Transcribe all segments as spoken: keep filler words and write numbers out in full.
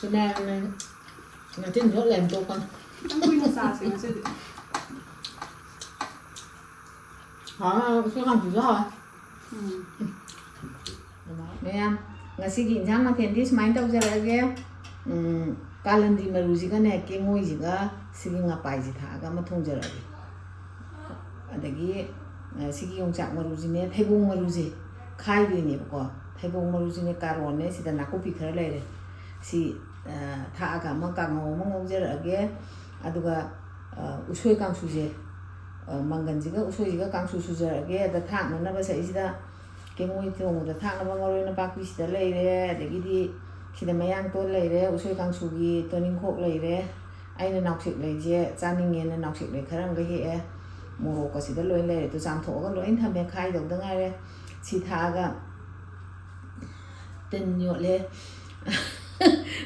ꯀꯅꯥꯅ ꯅꯆꯤꯟ ꯊꯣꯛ ꯂꯩꯔꯝ ꯇꯣꯛꯀꯅꯨ꯫ ꯈꯤꯇꯪ ꯀꯨꯏꯅ ꯆꯥꯁꯦ ꯉꯁꯤꯗꯤ꯫ ꯍꯥꯎ, ꯎꯁꯣꯏ ꯀꯥꯡꯁꯨꯁꯨ ꯍꯥꯎꯋꯦ꯫ ꯎꯝ꯫ ꯃꯌꯥꯝ, ꯉꯁꯤꯒꯤ ꯏꯟꯁꯥꯡ ꯃꯊꯦꯜꯗꯤ ꯁꯨꯃꯥꯏꯅ ꯇꯧꯖꯔꯛꯑꯒꯦ꯫ ꯎꯝ, ꯀꯥꯂꯟꯗꯤ ꯃꯔꯨꯁꯤꯒꯅꯦ, ꯀꯦꯡꯉꯣꯏꯁꯤꯒ ꯁꯤꯒꯤ ꯉꯄꯥꯏꯁꯤ ꯊꯥꯛꯑꯒ ꯑꯃ ꯊꯣꯡꯖꯔꯛꯑꯒꯦ꯫ ꯑꯗꯒꯤ, ꯑ, ꯁꯤꯒꯤ ꯌꯣꯡꯆꯥꯛ ꯃꯔꯨꯁꯤꯅꯦ, ꯊꯩꯕꯣꯡ ꯃꯔꯨꯁꯦ ꯈꯥꯏꯗꯣꯏꯅꯦꯕꯀꯣ꯫ ꯊꯩꯕꯣꯡ ꯃꯔꯨꯁꯤꯅꯦ, ꯀꯥꯔꯣꯠꯅꯦ, ꯁꯤꯗ ꯅꯥꯀꯨꯞꯄꯤ ꯈꯔ ꯂꯩꯔꯦ꯫ ꯁꯤ, ꯑ, ꯊꯥꯛꯑꯒ ꯑꯃ ꯀꯥꯡꯍꯧ ꯑꯃ ꯉꯧꯖꯔꯛꯑꯒꯦ꯫ ꯑꯗꯨꯒ, ꯑ, ꯎꯁꯣꯏ ꯀꯥꯡꯁꯨꯁꯦ, ꯑ, ꯃꯪꯒꯟꯁꯤꯒ ꯎꯁꯣꯏꯁꯤꯒ ꯀꯥꯡꯁꯨ ꯁꯨꯖꯔꯛꯑꯒꯦ꯫ ꯑꯗ ꯊꯥꯛꯅꯅꯕ ꯁꯤꯗꯩꯁꯤꯗ ꯀꯦꯡꯉꯣꯏ ꯊꯣꯡꯕꯗ ꯊꯥꯛꯅꯕ ꯃꯔꯣꯏ ꯅꯄꯥꯛꯄꯤꯁꯤꯗ ꯂꯩꯔꯦ, ꯑꯗꯒꯤꯗꯤ ꯁꯤꯗ ꯃꯌꯥꯡꯇꯣꯟ ꯂꯩꯔꯦ, ꯎꯁꯣꯏ ꯀꯥꯡꯁꯨꯒꯤ ꯇꯣꯅꯤꯡꯈꯣꯛ ꯂꯩꯔꯦ, ꯑꯩꯅ ꯅꯥꯎꯁꯦꯛ ꯂꯩꯁꯦ ꯆꯥꯅꯤꯡꯉꯦꯅ ꯅꯥꯎꯁꯦꯛ ꯂꯩ ꯈꯔ ꯑꯃꯒ ꯍꯦꯛꯑꯦ, ꯃꯣꯔꯣꯛꯀ ꯁꯤꯗ ꯂꯣꯏ ꯂꯩꯔꯦ꯫ ꯑꯗꯨ ꯆꯥꯝꯊꯣꯛꯑꯒ ꯂꯣꯏ ꯊꯝꯃꯦ, ꯈꯥꯏꯗꯧꯗ ꯉꯥꯏꯔꯦ꯫ ꯁꯤ ꯊꯥꯛꯑꯒ ꯇꯤꯟ ꯌꯣꯠꯂꯦ꯫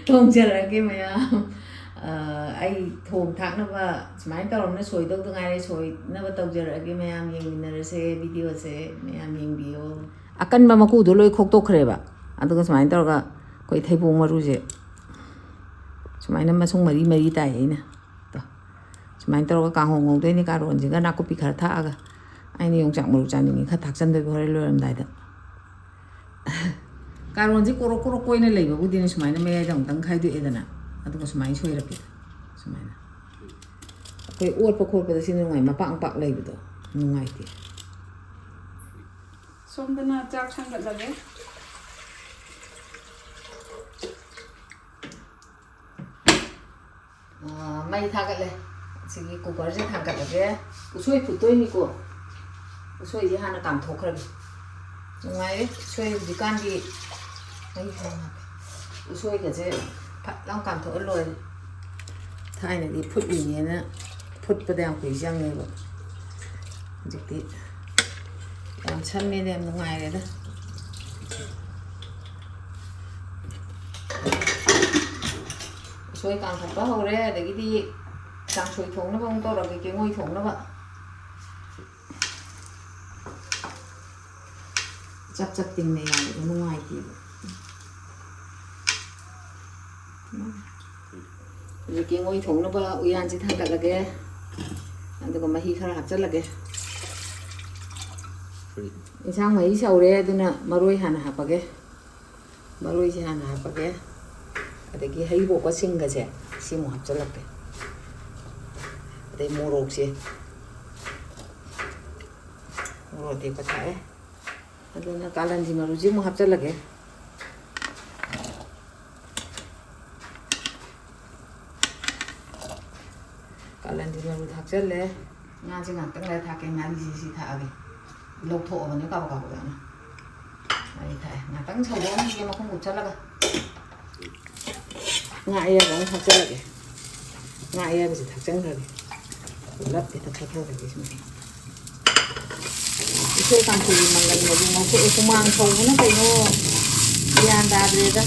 ꯊꯣꯡꯖꯔꯛꯑꯒꯦ ꯃꯌꯥꯝ꯫ ꯑ, ꯑꯩ ꯊꯣꯡ ꯊꯥꯛꯅꯕ ꯁꯨꯃꯥꯏꯅ ꯇꯧꯔꯝꯅ ꯁꯣꯏꯗꯧꯗ ꯉꯥꯏꯔꯦ꯫ ꯁꯣꯏꯅꯕ ꯇꯧꯖꯔꯛꯑꯒꯦ ꯃꯌꯥꯝ, ꯌꯦꯡꯃꯤꯟꯅꯔꯁꯦ ꯚꯤꯗꯤꯑꯣꯁꯦ꯫ ꯃꯌꯥꯝ ꯌꯦꯡꯕꯤꯌꯣ꯫ ꯑꯀꯟꯕ ꯃꯀꯨꯗꯣ ꯂꯣꯏ ꯈꯣꯛꯇꯣꯛꯈ꯭ꯔꯦꯕ꯫ ꯑꯗꯨꯒ ꯁꯨꯃꯥꯏꯅ ꯇꯧꯔꯒ ꯑꯩꯈꯣꯏ ꯊꯩꯕꯣꯡ ꯃꯔꯨꯁꯦ ꯁꯨꯃꯥꯏꯅ ꯃꯁꯨꯡ ꯃꯔꯤ ꯃꯔꯤ ꯇꯥꯏ ꯑꯩꯅ꯫ ꯇꯣ꯫ ꯁꯨꯃꯥꯏꯅ ꯇꯧꯔꯒ ꯀꯥꯡꯍꯧ ꯉꯧꯗꯣꯏꯅꯤ, ꯀꯥꯔꯣꯟꯁꯤꯒ ꯅꯥꯀꯨꯞꯄꯤ ꯈꯔ ꯊꯥꯛꯑꯒ꯫ ꯑꯩꯅ ꯌꯣꯡꯆꯥꯛ ꯃꯔꯨ ꯆꯥꯅꯤꯡꯉꯤ, ꯈꯔ ꯊꯥꯛꯆꯟꯗꯣꯏꯕ ꯍꯣꯔꯦꯟ ꯂꯣꯏꯔꯝꯗꯥꯏꯗ꯫ ꯀꯥꯔꯣꯟꯁꯦ ꯀꯣꯔꯣꯛ ꯀꯣꯔꯣꯛ ꯀꯣꯏꯅ ꯂꯩꯕꯕꯨꯗꯤꯅꯦ ꯁꯨꯃꯥꯏꯅ ꯃꯌꯥꯏꯗ ꯑꯃꯨꯛꯇꯪ ꯈꯥꯏꯗꯣꯛꯑꯦꯗꯅ, ꯑꯗꯨꯒ ꯁꯨꯃꯥꯏꯅ ꯁꯣꯏꯔꯛꯀꯦ꯫ ꯁꯨꯃꯥꯏꯅ ꯑꯩꯈꯣꯏ ꯑꯣꯠꯄ ꯈꯣꯠꯄꯗ ꯁꯤ ꯅꯨꯡꯉꯥꯏ, ꯃꯄꯥꯛ ꯃꯄꯥꯛ ꯂꯩꯕꯗꯣ ꯅꯨꯡꯉꯥꯏꯇꯦ꯫ ꯁꯣꯝꯗꯅ ꯆꯥꯛ ꯊꯥꯡꯒꯠꯂꯒꯦ꯫ ꯑꯥ, ꯃꯩ ꯊꯥꯒꯠꯂꯦ꯫ ꯁꯤꯒꯤ ꯀꯨꯀꯔꯁꯦ ꯊꯥꯡꯒꯠꯂꯒꯦ꯫ ꯎꯁꯣꯏ ꯐꯨꯠꯇꯣꯏꯅꯤꯀꯣ꯫ ꯎꯁꯣꯏꯁꯦ ꯍꯥꯟꯅ ꯀꯥꯝꯊꯣꯛꯈ꯭ꯔꯒꯦ꯫ ꯅꯨꯡꯉꯥꯏꯔꯦ꯫ ꯎꯁꯣꯏ ꯍꯧꯖꯤꯛꯀꯥꯟꯗꯤ ꯃꯩ ꯊꯥꯡꯒꯠꯂꯦ꯫ ꯎꯁꯣꯏꯒꯁꯦ ꯐꯠ ꯂꯥꯎ ꯀꯥꯝꯊꯣꯛꯑ ꯂꯣꯏꯔꯦ꯫ ꯊꯥꯏꯅꯗꯤ ꯐꯨꯠꯂꯤꯅꯦꯅ ꯐꯨꯠꯄꯗ ꯌꯥꯝ ꯀꯨꯏ ꯆꯪꯉꯦꯕ꯫ ꯍꯧꯖꯤꯛꯇꯤ ꯌꯥꯝ ꯁꯝꯃꯦꯅ ꯌꯥꯝ ꯅꯨꯡꯉꯥꯏꯔꯦꯗ꯫ ꯎꯁꯣꯏ ꯀꯥꯝꯈꯠꯄ ꯍꯧꯔꯦ, ꯑꯗꯒꯤꯗꯤ ꯀꯥꯡꯁꯣꯏ ꯊꯣꯡꯅꯕ ꯑꯃꯨꯛ ꯇꯧꯔꯒꯦ, ꯀꯦꯡꯉꯣꯏ ꯊꯣꯡꯅꯕ꯫ ꯆꯞ ꯆꯞ ꯇꯤꯡꯅ ꯌꯥꯏꯕꯗꯣ ꯅꯨꯡꯉꯥꯏꯇꯦꯕ꯫ ꯀꯦꯡꯉꯣꯏ ꯊꯣꯡꯅꯕ ꯎꯌꯥꯟꯁꯤ ꯊꯥꯡꯒꯠꯂꯒꯦ꯫ ꯑꯗꯨꯒ ꯃꯍꯤ ꯈꯔ ꯍꯥꯞꯆꯤꯜꯂꯒꯦ꯫ ꯏꯟꯁꯥꯡ ꯃꯍꯤ ꯁꯧꯔꯦ, ꯑꯗꯨꯅ ꯃꯔꯣꯏ ꯍꯥꯟꯅ ꯍꯥꯞꯄꯒꯦ꯫ ꯃꯔꯣꯏꯁꯦ ꯍꯥꯟꯅ ꯍꯥꯞꯄꯒꯦ꯫ ꯑꯗꯒꯤ ꯍꯔꯤꯕꯣꯞꯀ ꯁꯤꯡꯒꯁꯦ ꯁꯤꯃꯨꯛ ꯍꯥꯞꯆꯤꯜꯂꯛꯀꯦ꯫ ꯑꯗꯩ ꯃꯣꯔꯣꯛꯁꯦ, ꯃꯣꯔꯣꯛ ꯑꯇꯦꯛꯄ ꯊꯥꯛꯑꯦ꯫ ꯑꯗꯨꯅ ꯀꯥꯂꯟꯗꯤ ꯃꯔꯨꯁꯤ ꯑꯃꯨꯛ ꯍꯥꯞꯆꯤꯜꯂꯒꯦ꯫ ꯀꯥꯂꯟꯗꯤ ꯃꯔꯨ ꯊꯥꯛꯆꯜꯂꯦ꯫ ꯉꯥꯁꯦ ꯉꯥꯛꯇꯪ ꯂꯩꯔ ꯊꯥꯛꯀꯦ꯫ ꯉꯥꯔꯤꯁꯤ ꯁꯤ ꯊꯥꯛꯑꯒꯦ꯫ ꯂꯧꯊꯣꯛꯑꯕꯅꯦ ꯀꯥꯕꯛ ꯀꯥꯕꯛ ꯌꯥꯝꯅ꯫ ꯉꯥꯔꯤ ꯊꯥꯛꯑꯦ꯫ ꯉꯥꯛꯇꯪ ꯁꯧꯗꯣꯛꯍꯟꯈꯤꯒꯦ ꯃꯈꯨꯝ ꯀꯨꯞꯁꯜꯂꯒ꯫ ꯉꯥ ꯑꯌꯥꯏꯕ ꯑꯃꯨꯛ ꯊꯥꯛꯆꯜꯂꯒꯦ꯫ ꯉꯥ ꯑꯌꯥꯏꯕꯁꯦ ꯊꯥꯛꯆꯟꯈ꯭ꯔꯒꯦ꯫ ꯄꯨꯂꯞ ꯍꯦꯛꯇ ꯊꯥꯛꯆꯜꯂꯒꯦ ꯁꯨꯃꯥꯏꯅ꯫ ꯎꯁꯣꯏ ꯀꯥꯡꯁꯣꯏꯒꯤ ꯃꯪꯒꯟꯒꯁꯦ ꯉꯧꯊꯣꯛꯑꯦ꯫ ꯍꯨꯃꯥꯡ ꯁꯧꯕꯅ ꯀꯩꯅꯣ ꯒ꯭ꯌꯥꯟ ꯇꯥꯗ꯭ꯔꯦꯗ꯫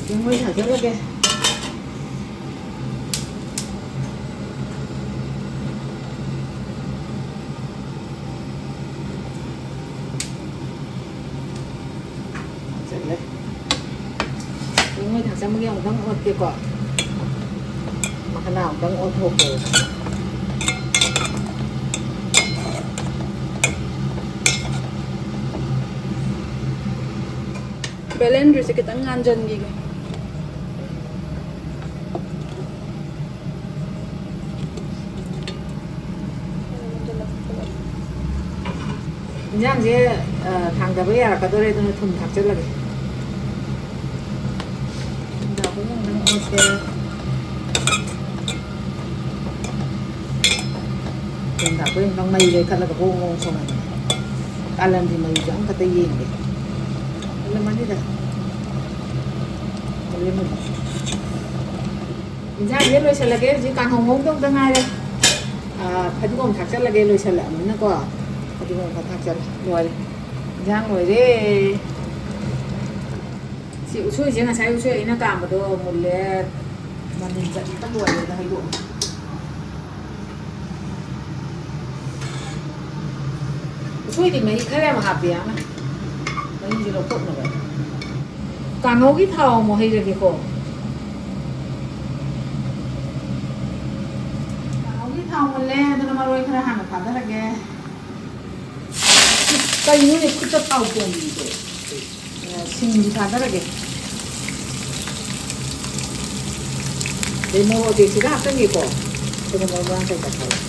ꯀꯦꯡꯉꯣꯏ ꯊꯥꯛꯆꯜꯂꯒꯦ꯫ ꯊꯥꯛꯆꯜꯂꯦ꯫ ꯀꯦꯡꯉꯣꯏ ꯊꯥꯛꯆꯟꯕꯒꯤ ꯑꯃꯨꯛꯇꯪ ꯑꯣꯠꯀꯦꯀꯣ꯫ ꯃꯈꯅꯥ ꯑꯃꯨꯛꯇꯪ ꯑꯣꯠꯊꯣꯛꯀꯦ꯫ ꯕꯦꯂꯦꯟꯗ꯭ꯔꯤꯁꯦ ꯈꯤꯇꯪ ꯉꯥꯟꯖꯟꯈꯤꯒꯦ꯫ ꯏꯟꯖꯥꯡꯁꯦ, ꯑ, ꯊꯥꯡꯗꯕ ꯌꯥꯔꯛꯀꯗꯧꯔꯦ, ꯑꯗꯨꯅ ꯊꯨꯝ ꯊꯥꯛꯆꯜꯂꯒꯦ꯫ ꯊꯨꯝ ꯊꯥꯛꯄ ꯉꯝꯗꯅ ꯑꯣꯠꯀꯦ꯫ ꯊꯨꯝ ꯊꯥꯛꯄ ꯉꯝꯗꯅ ꯃꯩ ꯂꯩꯈꯠꯂꯒ ꯕꯣꯡ ꯕꯣꯡ ꯁꯧꯍꯟꯒꯦ꯫ ꯀꯥꯂꯟꯗꯤ ꯃꯩꯁꯦ ꯑꯃꯈꯛꯇ ꯌꯦꯡꯒꯦ꯫ ꯃꯨꯜꯂꯝꯃꯅꯤꯗ꯫ ꯃꯨꯜꯂꯦ, ꯃꯨꯜꯂꯦ꯫ ꯏꯟꯖꯥꯡꯁꯦ ꯂꯣꯏꯁꯤꯜꯂꯒꯦ꯫ ꯍꯧꯖꯤꯛ ꯀꯥꯡꯍꯧ ꯉꯧꯗꯧꯗ ꯉꯥꯏꯔꯦ꯫ ꯑꯥ, ꯐꯗꯤꯒꯣꯝ ꯊꯥꯛꯆꯜꯂꯒꯦ, ꯂꯣꯏꯁꯤꯜꯂꯛꯑꯕꯅꯤꯅꯀꯣ꯫ ꯐꯗꯤꯒꯣꯝ ꯈꯔ ꯊꯥꯛꯆꯜꯂꯦ꯫ ꯂꯣꯏꯔꯦ꯫ ꯏꯟꯖꯥꯡ ꯂꯣꯏꯔꯦ꯫ ꯁꯤ ꯎꯁꯣꯏꯁꯦ, ꯉꯁꯥꯏ ꯎꯁꯣꯏ ꯑꯩꯅ ꯀꯥꯝꯕꯗꯣ ꯃꯨꯜꯂꯦ꯫ ꯃꯅꯤꯟ ꯆꯠꯄ ꯂꯣꯏꯔꯦꯗ, ꯍꯩꯗꯣꯛꯑꯣ꯫ ꯎꯁꯣꯏꯗꯤ ꯃꯍꯤ ꯈꯔ ꯌꯥꯝ ꯍꯥꯞꯄꯦ, ꯑꯃ ꯃꯍꯤꯁꯦ ꯂꯧꯊꯣꯛꯅꯕ꯫ ꯀꯥꯡꯍꯧꯒꯤ ꯊꯥꯎ ꯑꯃꯨꯛ ꯍꯩꯔꯒꯦꯀꯣ꯫ ꯀꯥꯡꯍꯧꯒꯤ ꯊꯥꯎ ꯃꯨꯜꯂꯦ, ꯑꯗꯨꯅ ꯃꯔꯣꯏ ꯈꯔ ꯍꯥꯟꯅ ꯊꯥꯗꯔꯒꯦ꯫ ꯀꯩꯅꯣꯅꯦ, ꯈꯨꯠꯇ ꯊꯥꯎ ꯆꯣꯡꯕꯤꯗꯣ? ꯁꯤꯡꯁꯨ ꯊꯥꯗꯔꯒꯦ꯫ ꯑꯗꯩ ꯃꯣꯔꯣꯛ ꯑꯇꯦꯛꯄꯤꯒ ꯍꯥꯞꯆꯟꯒꯦꯀꯣ꯫ ꯑꯗꯨꯒ ꯃꯔꯨ ꯃꯔꯥꯡ ꯀꯩꯀꯥ ꯊꯥꯛꯑꯒꯦ꯫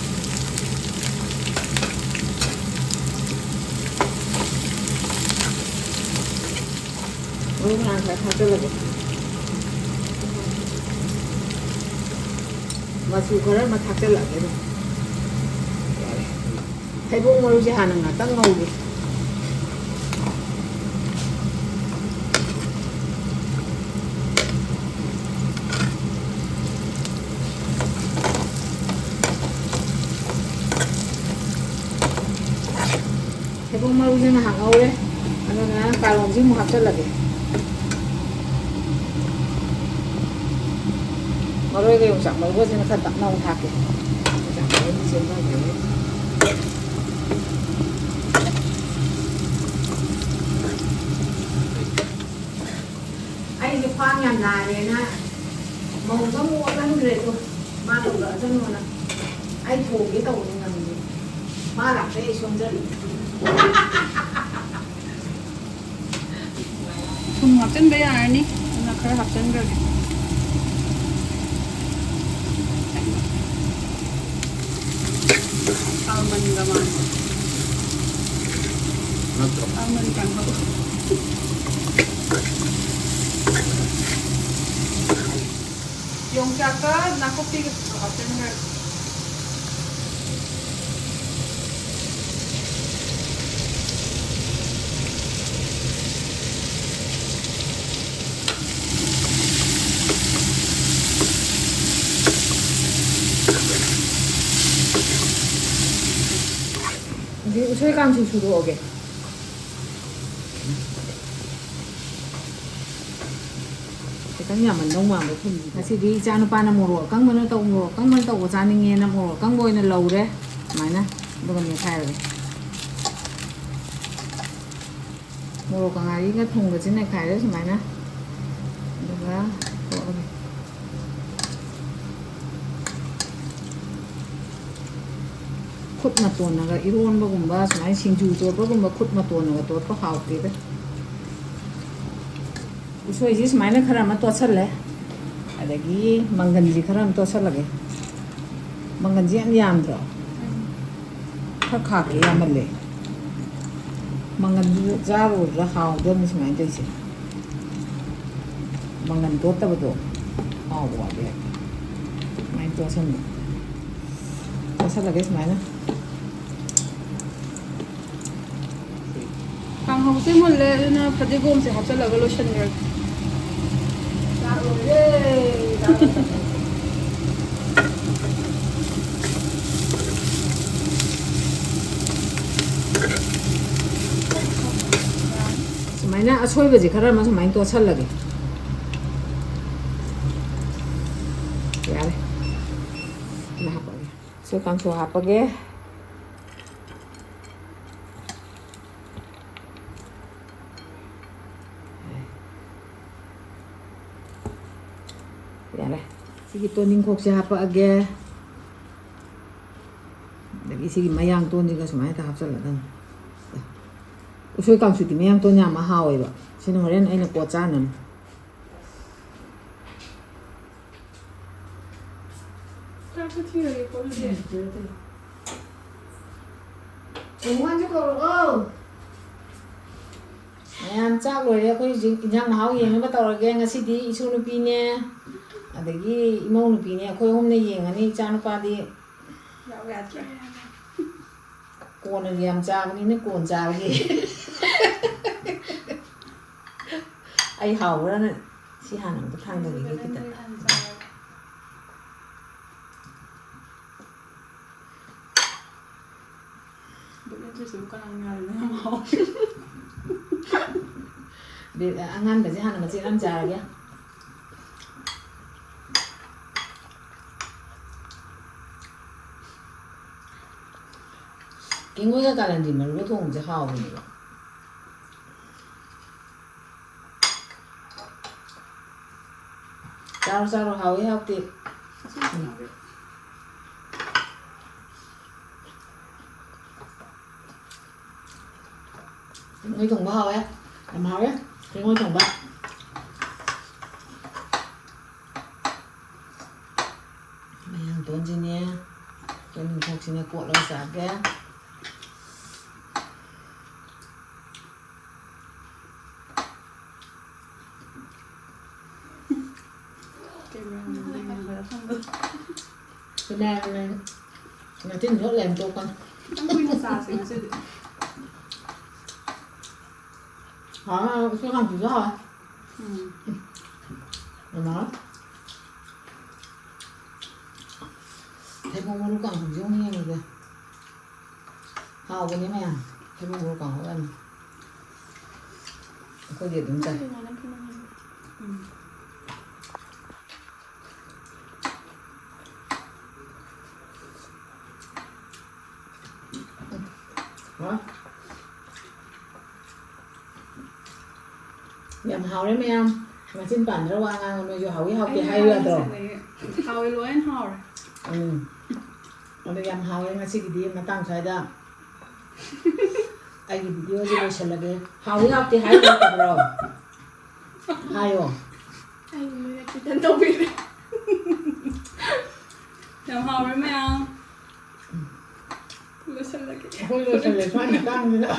ꯃꯔꯨ ꯃꯔꯥꯡ ꯈꯔ ꯊꯥꯛꯆꯜꯂꯒꯦ꯫ ꯃꯆꯨ ꯈꯔ ꯑꯃ ꯊꯥꯛꯆꯜꯂꯛꯑꯒꯦ ꯑꯗꯨꯝ꯫ ꯌꯥꯔꯦ꯫ ꯊꯩꯕꯣꯡ ꯃꯔꯨꯁꯦ ꯍꯥꯟꯅ ꯉꯥꯛꯇꯪ ꯉꯧꯒꯦ꯫ ꯊꯩꯕꯣꯡ ꯃꯔꯨꯁꯦ ꯉꯥꯏꯍꯥꯛ ꯉꯧꯔꯦ꯫ ꯑꯗꯨꯅ ꯀꯥꯔꯣꯠꯁꯦ ꯑꯃꯨꯛ ꯍꯥꯞꯆꯜꯂꯒꯦ꯫ ꯃꯔꯣꯏꯒ ꯌꯣꯡꯆꯥꯛ ꯃꯔꯨꯒꯁꯤꯅ ꯈꯔ ꯇꯞꯅ ꯑꯃꯨꯛ ꯊꯥꯛꯀꯦ꯫ ꯌꯣꯡꯆꯥꯛ ꯃꯔꯨꯗꯤ ꯆꯦꯟꯊꯈ꯭ꯔꯦ꯫ ꯑꯩꯁꯦ ꯈ꯭ꯋꯥꯡ ꯌꯥꯝ ꯅꯥꯔꯦꯅ ꯃꯧꯗ ꯑꯃꯨꯛ ꯑꯣꯠꯍꯟꯈ꯭ꯔꯦ꯫ ꯑꯗꯣ ꯃꯥ ꯇꯧꯔꯛꯑꯁꯅꯨꯅ ꯑꯩ ꯊꯣꯡꯒꯦ ꯇꯧꯕꯅꯤ ꯉꯝꯗꯦ꯫ ꯃꯥ ꯂꯥꯛꯄꯗꯩ ꯑꯩ ꯁꯣꯟꯖꯜꯂꯦ꯫ ꯊꯨꯝ ꯍꯥꯞꯆꯤꯟꯕ ꯌꯥꯔꯅꯤ꯫ ꯑꯗꯨꯅ ꯈꯔ ꯍꯥꯞꯆꯤꯟꯈ꯭ꯔꯒꯦ꯫ ꯑꯜꯃꯟꯒ ꯃꯥꯟꯕ꯫ ꯅꯠꯇ꯭ꯔꯣ? ꯑꯜꯃꯟ ꯀꯥꯡꯍꯧ꯫ ꯌꯣꯡꯆꯥꯛꯀ ꯅꯥꯀꯨꯞꯄꯤꯒ ꯍꯥꯞꯆꯤꯟꯈ꯭ꯔꯒꯦ꯫ ꯍꯧꯖꯤꯛ ꯎꯁꯣꯏ ꯀꯥꯡꯁꯨ ꯁꯨꯗꯣꯛꯑꯒꯦ꯫ ꯈꯤꯇꯪ ꯌꯥꯝꯃꯟꯗꯧ ꯃꯥꯟꯕ ꯊꯨꯝꯁꯦ꯫ ꯉꯁꯤꯗꯤ ꯏꯆꯥ ꯅꯨꯄꯥꯅ ꯃꯣꯔꯣꯛ ꯑꯀꯪꯕꯅ ꯇꯧ, ꯃꯣꯔꯣꯛ ꯑꯀꯪꯕꯅ ꯇꯧꯕ ꯆꯥꯅꯤꯡꯉꯦꯅ ꯃꯣꯔꯣꯛ ꯑꯀꯪꯕ ꯑꯣꯏꯅ ꯂꯧꯔꯦ꯫ ꯁꯨꯃꯥꯏꯅ꯫ ꯑꯗꯨꯒ ꯃꯦꯠꯈꯥꯏꯔꯒꯦ꯫ ꯃꯣꯔꯣꯛꯀ ꯉꯥꯔꯤꯒ ꯊꯨꯝꯒꯁꯦ ꯅꯩꯈꯥꯏꯔꯦ ꯁꯨꯃꯥꯏꯅ꯫ ꯈꯨꯠ ꯃꯇꯣꯟꯅꯒ ꯏꯔꯣꯟꯕꯒꯨꯝꯕ, ꯁꯨꯃꯥꯏꯅ ꯁꯤꯡꯖꯨ ꯇꯣꯠꯄꯒꯨꯝꯕ ꯈꯨꯠ ꯃꯇꯣꯟꯅꯒ ꯇꯣꯠꯄ ꯍꯥꯎꯇꯦꯗ꯫ ꯎꯁꯣꯏꯁꯤ ꯁꯨꯃꯥꯏꯅ ꯈꯔ ꯑꯃ ꯇꯣꯠꯁꯜꯂꯦ꯫ ꯑꯗꯒꯤ ꯃꯪꯒꯟꯁꯤ ꯈꯔ ꯑꯃ ꯇꯣꯠꯁꯜꯂꯒꯦ꯫ ꯃꯪꯒꯟꯁꯤ ꯌꯥꯝ ꯌꯥꯝꯗ꯭ꯔꯣ? ꯈꯔ ꯈꯥꯛꯀꯦ, ꯌꯥꯝꯃꯜꯂꯦ꯫ ꯃꯪꯒꯟꯁꯤꯁꯨ ꯆꯥꯔꯨꯕꯗ ꯍꯥꯎꯗꯕꯅꯤ ꯁꯨꯃꯥꯏꯅ ꯇꯧꯔꯤꯁꯦ꯫ ꯃꯪꯒꯟ ꯇꯣꯠꯇꯕꯗꯣ ꯍꯥꯎꯕ ꯋꯥꯠꯂꯦ꯫ ꯁꯨꯃꯥꯏꯅ ꯇꯣꯠꯁꯟꯕ꯫ ꯇꯣꯠꯁꯜꯂꯒꯦ ꯁꯨꯃꯥꯏꯅ꯫ ꯀꯥꯡꯍꯧꯁꯦ ꯃꯨꯜꯂꯦ, ꯑꯗꯨꯅ ꯐꯗꯤꯒꯣꯝꯁꯦ ꯍꯥꯞꯆꯤꯜꯂꯒ ꯂꯣꯏꯁꯤꯟꯈ꯭ꯔꯒꯦ꯫ ꯆꯥꯛ ꯂꯣꯏꯔꯦ꯫ ꯁꯨꯃꯥꯏꯅ ꯑꯁꯣꯏꯕꯁꯦ ꯈꯔ ꯑꯃ ꯁꯨꯃꯥꯏꯅ ꯇꯣꯠꯁꯜꯂꯒꯦ꯫ ꯌꯥꯔꯦ꯫ ꯁꯤꯗ ꯍꯥꯞꯄꯛꯑꯒꯦ꯫ ꯁꯤ ꯀꯥꯡꯁꯨ ꯍꯥꯞꯄꯒꯦ꯫ ꯌꯥꯔꯦ꯫ ꯁꯤꯒꯤ ꯇꯣꯅꯤꯡꯈꯣꯛꯁꯦ ꯍꯥꯞꯄꯛꯑꯒꯦ꯫ ꯑꯗꯒꯤ ꯁꯤꯒꯤ ꯃꯌꯥꯡ ꯇꯣꯟꯁꯤꯒ ꯁꯨꯃꯥꯏꯅ ꯍꯦꯛꯇ ꯍꯥꯞꯆꯜꯂꯗꯝꯅꯤ꯫ ꯎꯁꯣꯏ ꯀꯥꯡꯁꯨꯗꯤ ꯃꯌꯥꯡ ꯇꯣꯟ ꯌꯥꯝ ꯍꯥꯎꯋꯦꯕ꯫ ꯁꯤꯅ ꯍꯣꯔꯦꯟ ꯑꯩꯅ ꯀꯣꯠ ꯆꯥꯅꯕꯅꯤ꯫ ꯆꯥꯛꯁꯨ ꯊꯤꯔꯒꯦꯀꯣ ꯑꯗꯨꯗꯤ꯫ ꯎꯝ, ꯊꯤꯔꯣ, ꯊꯤꯔꯣ꯫ ꯃꯃꯥꯁꯨ ꯀꯧꯔꯛꯑꯣ꯫ ꯃꯌꯥꯝ ꯆꯥꯛ ꯂꯣꯏꯔꯦ꯫ ꯑꯩꯈꯣꯏ ꯍꯧꯖꯤꯛ ꯏꯟꯖꯥꯡ ꯃꯍꯥꯎ ꯌꯦꯡꯅꯕ ꯇꯧꯔꯒꯦ꯫ ꯉꯁꯤꯗꯤ ꯏꯁꯨ ꯅꯨꯄꯤꯅꯦ, ꯑꯗꯒꯤ ꯏꯃꯧ ꯅꯨꯄꯤꯅꯦ, ꯑꯩꯈꯣꯏ ꯑꯍꯨꯝꯅ ꯌꯦꯡꯉꯅꯤ꯫ ꯏꯆꯥ ꯅꯨꯄꯥꯗꯤ ꯌꯥꯎ ꯌꯥꯗ꯭ꯔꯦ꯫ ꯀꯣꯟꯅ ꯌꯥꯝ ꯆꯥꯕꯅꯤꯅ ꯀꯣꯟ ꯆꯥꯔꯒꯦ꯫ ꯑꯩ ꯍꯥꯎꯕ꯭ꯔꯥꯅ ꯁꯤ ꯍꯥꯟꯅ ꯑꯝꯇ ꯊꯥꯡꯗꯕꯤꯒꯦ ꯈꯤꯇꯪ꯫ ꯕꯤꯠ ꯂꯩꯇ꯭ꯔꯤꯁꯤꯕꯨ ꯀꯅꯥ ꯉꯥꯏꯔꯤꯅꯣ? ꯌꯥꯝ ꯍꯥꯎꯋꯦ꯫ ꯕꯤꯠ-, ꯑꯉꯥꯟꯕꯁꯦ ꯍꯥꯟꯅ ꯃꯆꯦꯠ ꯑꯃ ꯆꯥꯔꯒꯦ꯫ ꯀꯦꯡꯉꯣꯏꯒ ꯀꯥꯂꯟꯗꯤ ꯃꯔꯨꯒ ꯊꯣꯡꯕꯁꯦ ꯍꯥꯎꯕꯅꯦꯕ꯫ ꯆꯥꯔꯣ, ꯆꯥꯔꯣ, ꯍꯥꯎꯏ ꯍꯥꯎꯇꯦ꯫ ꯀꯦꯡꯉꯣꯏ ꯊꯣꯡꯕ ꯍꯥꯎꯋꯦ꯫ ꯌꯥꯝ ꯍꯥꯎꯋꯦ꯫ ꯀꯦꯡꯉꯣꯏ ꯊꯣꯡꯕ꯫ ꯃꯌꯥꯡ ꯇꯣꯟꯁꯤꯅꯦ꯫ ꯇꯣꯅꯤꯡꯈꯣꯛꯁꯤꯅꯦ ꯀꯣꯠꯂꯒ ꯆꯥꯒꯦ꯫ ꯀꯦꯃꯦꯔꯥꯃꯦꯟ ꯌꯦꯡꯕꯗ ꯐꯝꯕ꯫ ꯀꯦꯃꯦꯔꯥꯃꯦꯟ ꯃꯆꯤꯟ ꯌꯣꯠ ꯂꯩꯔꯝ ꯇꯣꯛꯀꯅꯤ꯫ ꯈꯤꯇꯪ ꯀꯨꯏꯅ ꯆꯥꯁꯦ ꯉꯁꯤꯗꯤ꯫ ꯍꯥꯎ, ꯍꯥꯎ, ꯎꯁꯣꯏ ꯀꯥꯡꯁꯨꯁꯨ ꯍꯥꯎꯋꯦ꯫ ꯎꯝ꯫ ꯃꯃꯥ꯫ ꯊꯩꯕꯣꯡ ꯃꯔꯨ ꯀꯥꯡꯁꯨꯁꯨ ꯑꯃꯨꯛ ꯌꯦꯡꯉꯒꯦ꯫ ꯍꯥꯎꯕꯅꯦ ꯃꯌꯥꯝ꯫ ꯊꯩꯕꯣꯡ ꯃꯔꯨ ꯀꯥꯡꯍꯧ ꯌꯥꯝꯅ꯫ ꯑꯩꯈꯣꯏꯗꯤ ꯑꯗꯨꯝ ꯆꯥꯏ꯫ ꯎꯝ꯫ ꯍꯥ? ꯌꯥꯝ ꯍꯥꯎꯔꯦ ꯃꯌꯥꯝ꯫ ꯃꯆꯤꯟ ꯄꯥꯟꯗ꯭ꯔ ꯋꯥ ꯉꯥꯡꯉ ꯅꯣꯏꯁꯨ ꯍꯥꯎꯏ ꯍꯥꯎꯇꯦ ꯑꯩ ꯍꯥꯏꯌꯨ ꯌꯥꯗ꯭ꯔꯣ? ꯍꯥꯏꯔꯤꯁꯤꯅꯦ꯫ ꯍꯥꯎꯋꯦ, ꯂꯣꯏꯅ ꯍꯥꯎꯔꯦ꯫ ꯎꯝ꯫ ꯑꯗꯣ ꯌꯥꯝ ꯍꯥꯎꯔꯦ ꯉꯁꯤꯒꯤꯗꯤ ꯃꯇꯥꯡ ꯁ꯭ꯋꯥꯏꯗ ꯑꯩꯒꯤ ꯚꯤꯗꯤꯑꯣꯁꯦ ꯂꯣꯏꯁꯤꯜꯂꯒꯦ꯫ ꯍꯥꯎꯏ ꯍꯥꯎꯇꯦ ꯍꯥꯏꯌꯨ ꯌꯥꯗꯕ꯭ꯔꯣ? ꯍꯥꯏꯌꯣ꯫ ꯑꯩ ꯃꯣꯏꯅ ꯊꯤꯇꯟ ꯇꯧꯕꯤꯔꯦ꯫ ꯌꯥꯝ ꯍꯥꯎꯔꯦ ꯃꯌꯥꯝ꯫ ꯂꯣꯏꯁꯤꯜꯂꯒꯦ꯫ ꯑꯩꯈꯣꯏ ꯂꯣꯏꯁꯤꯜꯂꯦ ꯁ꯭ꯋꯥꯏ ꯃꯇꯥꯡꯁꯤꯗ꯫